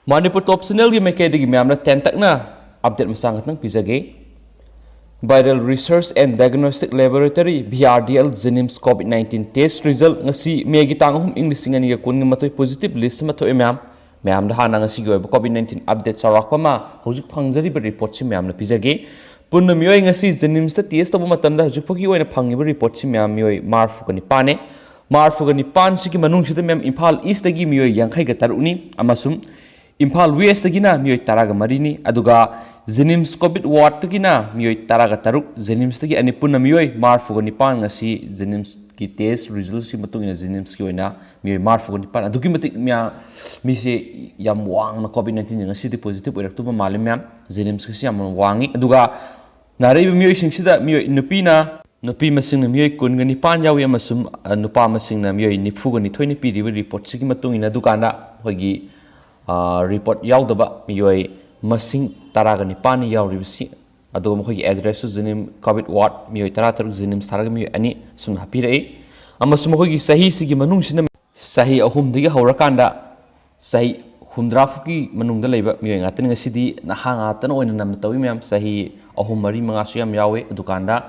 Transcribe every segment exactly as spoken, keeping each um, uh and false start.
ꯃꯅꯤꯄꯨꯔ ꯇꯣꯞ ꯆꯦꯅꯦꯜꯒꯤ ꯃꯥꯏꯀꯩꯗꯒꯤ ꯃꯌꯥꯝꯅ ꯇꯦꯟꯇꯛꯅ ꯑꯞꯗꯦꯠ ꯃꯆꯥ ꯈꯛꯇꯪ ꯄꯤꯖꯒꯦ꯫ Viral Research and Diagnostic Laboratory, V R D L, JNIMS COVID nineteen test result ꯉꯁꯤ ꯃꯦꯒꯤ ꯇꯥꯡ ꯑꯍꯨꯝ, ꯏꯪ ꯂꯤꯁꯤꯡ ꯑꯅꯤꯒ ꯀꯨꯟꯒ ꯃꯥꯊꯣꯏ positive list ꯑꯃ ꯊꯣꯛꯑꯦ ꯃꯌꯥꯝ꯫ ꯃꯌꯥꯝꯗ ꯍꯥꯟꯅ ꯉꯁꯤꯒꯤ ꯑꯣꯏꯕ COVID nineteen update ꯆꯥꯎꯔꯥꯛꯄ ꯑꯃ ꯍꯧꯖꯤꯛ ꯐꯪꯖꯔꯤꯕ reportꯁꯤ ꯃꯌꯥꯝꯅ ꯄꯤꯖꯒꯦ꯫ ꯄꯨꯟꯅ ꯃꯤꯑꯣꯏ ꯉꯁꯤ JNIMSꯇ test ꯇꯧꯕ ꯃꯇꯝꯗ ꯍꯧꯖꯤꯛ ꯐꯥꯎꯒꯤ ꯑꯣꯏꯅ ꯐꯪꯉꯤꯕ reportꯁꯤ ꯃꯌꯥꯝ ꯃꯤꯑꯣꯏ ꯃꯔꯤꯐꯨꯒ ꯅꯤꯄꯥꯟꯅꯦ꯫ ꯃꯔꯤꯐꯨꯒ ꯅꯤꯄꯥꯟꯁꯤꯒꯤ ꯃꯅꯨꯡꯁꯤꯗ ꯃꯌꯥꯝ ꯏꯝꯐꯥꯜ Eastꯇꯒꯤ ꯃꯤꯑꯣꯏ ꯌꯥꯡꯈꯩꯒ ꯇꯔꯨꯛꯅꯤ ꯑꯃꯁꯨꯡ ꯏꯝꯐꯥꯜ Westꯇꯒꯤꯅ ꯃꯤꯑꯣꯏ ꯇꯔꯥꯒ ꯃꯔꯤꯅꯤ, ꯑꯗꯨꯒ JNIMS COVID wardꯇꯒꯤꯅ ꯃꯤꯑꯣꯏ ꯇꯔꯥꯒ ꯇꯔꯨꯛ, JNIMSꯇꯒꯤ ꯑꯅꯤ, ꯄꯨꯟꯅ ꯃꯤꯑꯣꯏ ꯃꯔꯤꯐꯨꯒ ꯅꯤꯄꯥꯟ ꯉꯁꯤ JNIMSꯀꯤ test resultꯀꯤ ꯃꯇꯨꯡ ꯏꯟꯅ JNIMSꯀꯤ ꯑꯣꯏꯅ ꯃꯤꯑꯣꯏ ꯃꯔꯤꯐꯨꯒ ꯅꯤꯄꯥꯟ꯫ ꯑꯗꯨꯛꯀꯤ ꯃꯇꯤꯛ ꯃꯌꯥꯝ, ꯃꯤꯁꯦ ꯌꯥꯝ ꯋꯥꯡꯅ COVID nineteen ꯉꯁꯤꯗꯤ positive ꯑꯣꯏꯔꯛꯇꯕ ꯃꯥꯜꯂꯤ ꯃꯌꯥꯝ꯫ JNIMSꯀꯤꯁꯤ ꯌꯥꯝꯅ ꯋꯥꯡꯉꯤ꯫ ꯑꯗꯨꯒ ꯅꯥꯔꯛꯏꯕ ꯃꯤꯑꯣꯏꯁꯤꯡꯁꯤꯗ ꯃꯤꯑꯣꯏ, ꯅꯨꯄꯤꯅ, ꯅꯨꯄꯤ ꯃꯁꯤꯡꯅ ꯃꯤꯑꯣꯏ ꯀꯨꯟꯒ ꯅꯤꯄꯥꯟ ꯌꯥꯎꯏ ꯑꯃꯁꯨꯡ, ꯑ, ꯅꯨꯄꯥ ꯃꯁꯤꯡꯅ ꯃꯤꯑꯣꯏ ꯅꯤꯐꯨꯒ ꯅꯤꯊꯣꯏꯅ ꯄꯤꯔꯤꯕ reportꯁꯤꯒꯤ ꯃꯇꯨꯡ ꯏꯟꯅ꯫ ꯑꯗꯨꯀꯥꯟꯗ ꯑꯩꯈꯣꯏꯒꯤ, ꯑ, report ꯌꯥꯎꯗꯕ ꯃꯤꯑꯣꯏ ꯃꯁꯤꯡ ꯇꯔꯥꯒ ꯅꯤꯄꯥꯟꯅꯤ ꯌꯥꯎꯔꯤꯕꯁꯤ꯫ ꯑꯗꯨꯒ ꯃꯈꯣꯏꯒꯤ addressꯁꯨ JNIMS COVID ward ꯃꯤꯑꯣꯏ ꯇꯔꯥꯇꯔꯨꯛ, JNIMS ꯊꯥꯔꯒ ꯃꯤꯑꯣꯏ ꯑꯅꯤ ꯁꯨꯝꯅ ꯍꯥꯞꯄꯤꯔꯛꯏ꯫ ꯑꯃꯁꯨꯡ ꯃꯈꯣꯏꯒꯤ ꯆꯍꯤꯁꯤꯒꯤ ꯃꯅꯨꯡꯁꯤꯅ ꯆꯍꯤ ꯑꯍꯨꯝꯗꯒꯤ ꯍꯧꯔꯀꯥꯟꯗ ꯆꯍꯤ ꯍꯨꯝꯗ꯭ꯔꯥ ꯐꯥꯎꯒꯤ ꯃꯅꯨꯡꯗ ꯂꯩꯕ ꯃꯤꯑꯣꯏ ꯉꯥꯛꯇꯅꯤ꯫ ꯉꯁꯤꯗꯤ ꯅꯍꯥ ꯉꯥꯛꯇꯅ ꯑꯣꯏꯅ ꯅꯝꯅ ꯇꯧꯏ ꯃꯌꯥꯝ꯫ ꯆꯍꯤ ꯑꯍꯨꯝ, ꯃꯔꯤ, ꯃꯉꯥꯁꯨ ꯌꯥꯝ ꯌꯥꯎꯏ꯫ ꯑꯗꯨꯀꯥꯟꯗ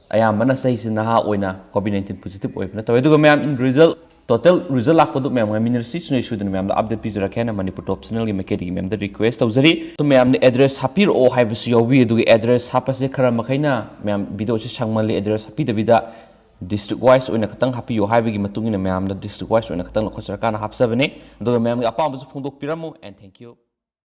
ꯑꯌꯥꯝꯕꯅ ꯆꯍꯤꯁꯤ ꯅꯍꯥ ꯑꯣꯏꯅ COVID nineteen positive ꯑꯣꯏꯕꯅ ꯇꯧꯏ꯫ ꯑꯗꯨꯒ ꯃꯌꯥꯝ, in result, total result ꯂꯥꯛꯄꯗꯨ ꯃꯌꯥꯝ ꯉꯥꯏꯃꯤꯟꯅꯔꯁꯤ꯫ ꯁꯨꯡꯁꯣꯏ ꯁꯣꯏꯗꯅ ꯃꯌꯥꯝꯗ update ꯄꯤꯖꯔꯛꯀꯦ ꯍꯥꯏꯅ ꯃꯅꯤꯄꯨꯔ ꯇꯣꯞ ꯆꯦꯅꯦꯜꯒꯤ ꯃꯥꯏꯀꯩꯗꯒꯤ ꯃꯌꯥꯝꯗ request ꯇꯧꯖꯔꯤ꯫ ꯑꯗꯨ ꯃꯌꯥꯝꯅ address ꯍꯥꯞꯄꯤꯔꯛꯑꯣ ꯍꯥꯏꯕꯁꯨ ꯌꯥꯎꯕꯤ꯫ ꯑꯗꯨꯒ address ꯍꯥꯞꯄꯁꯦ ꯈꯔ ꯃꯈꯩꯅ ꯃꯌꯥꯝ videoꯁꯤ ꯁꯥꯡꯃꯜꯂꯤ, address ꯍꯥꯞꯄꯤꯗꯕꯤꯗ district wise ꯑꯣꯏꯅ ꯈꯛꯇꯪ ꯍꯥꯞꯄꯤꯌꯨ ꯍꯥꯏꯕꯒꯤ ꯃꯇꯨꯡ ꯏꯟꯅ ꯃꯌꯥꯝꯗ district wise ꯑꯣꯏꯅ ꯈꯛꯇꯪ ꯂꯧꯈꯠꯆꯔꯀꯥꯟꯗ ꯍꯥꯞꯆꯕꯅꯤ꯫ ꯑꯗꯨꯒ ꯃꯌꯥꯝꯒꯤ ꯑꯄꯥꯝꯕꯁꯨ ꯐꯣꯡꯗꯣꯛꯄꯤꯔꯝꯃꯨ, and thank you꯫